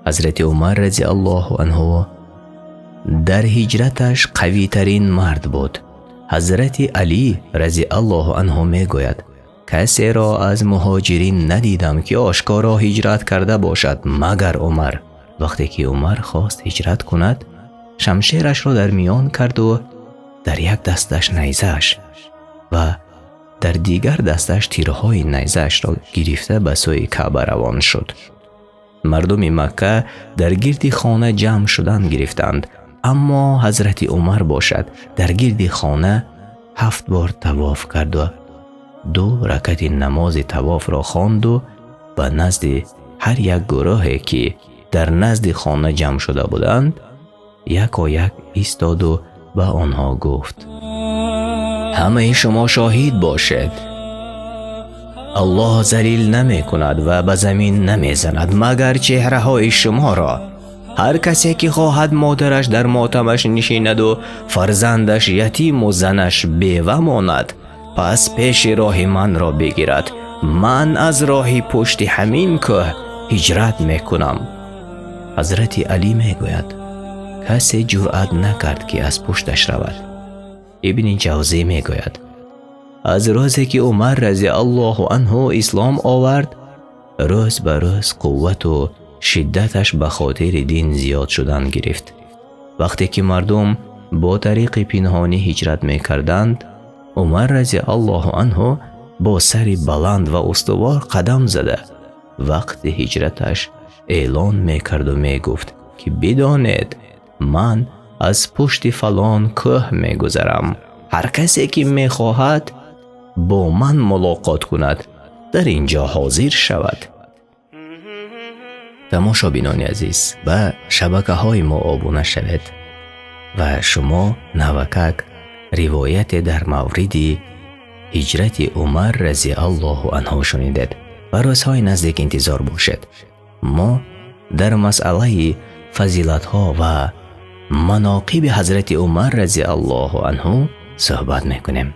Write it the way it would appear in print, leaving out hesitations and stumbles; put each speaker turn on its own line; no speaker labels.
Ҳазрати Умар разияллоҳу анҳу дар ҳиҷраташ қавитарин мард буд. Ҳазрати Алӣ разияллоҳу анҳу мегӯяд: касеро аз муҳоҷирин надидам, ки ошкоро ҳиҷрат карда бошад, магар Умар. Вақте ки Умар хост ҳиҷрат кунад, шамшерашро дар миён кард ва дар як дасташ найзааш ва дар дигар дасташ тирҳои найзаашро гирифта ба сӯи Каъба равон шуд. Мардуми Макка дар гирди хона ҷамъ шудан гирифтанд, аммо Ҳазрати Умар бошад дар гирди хона 7 бор тавоф кард ва 2 ракати намози тавофро хонд ва ба назди ҳар як гурӯҳе ки дар назди хона ҷамъ шуда буданд якояк истод ва ба онҳо гуфт: ҳамаи шумо шоҳид бошед, Аллоҳ залил намекунад ва ба замин намезанад магар чеҳраҳои шуморо. Ҳар касе ки хоҳад модараш дар мотамаш нишинад ва фарзандаш ятим ва занаш бева монад, пас пеши роҳи манро бигирад. Ман аз роҳи пушти ҳамин кӯҳ ҳиҷрат мекунам. Ҳазрати Алӣ мегӯяд: касе ҷуръат накард, ки аз пушташ равад. Ибни Ҷавзӣ мегӯяд: аз рӯзе ки Умар разияллоҳу анҳу ислом овард, рӯз ба рӯз қуввату шиддаташ ба хотири дин зиёд шудан гирифт. Вақте ки мардум бо тариқи пинҳонӣ ҳиҷрат мекарданд, Умар разияллоҳу анҳу бо сари баланд ва устувор қадам зада вақти ҳиҷраташ эълон мекард ва мегуфт, ки бидонед, ман аз пушти фалон кӯҳ мегузарам. Ҳар касе ки мехоҳад бо ман мулоқот кунад, дар инҷо ҳозир шавад. Тамошобинони азиз, ба шабакаҳои мо обуна шавед ва шумо навакак ривояте дар мавриди ҳиҷрати Умар разияллоҳу анҳу шунидед. Ба рӯзҳои наздик интизор бошед. Мо дар масъалаи фазилатҳо ва маноқиби Ҳазрати Умар разияллоҳу анҳу суҳбат мекунем.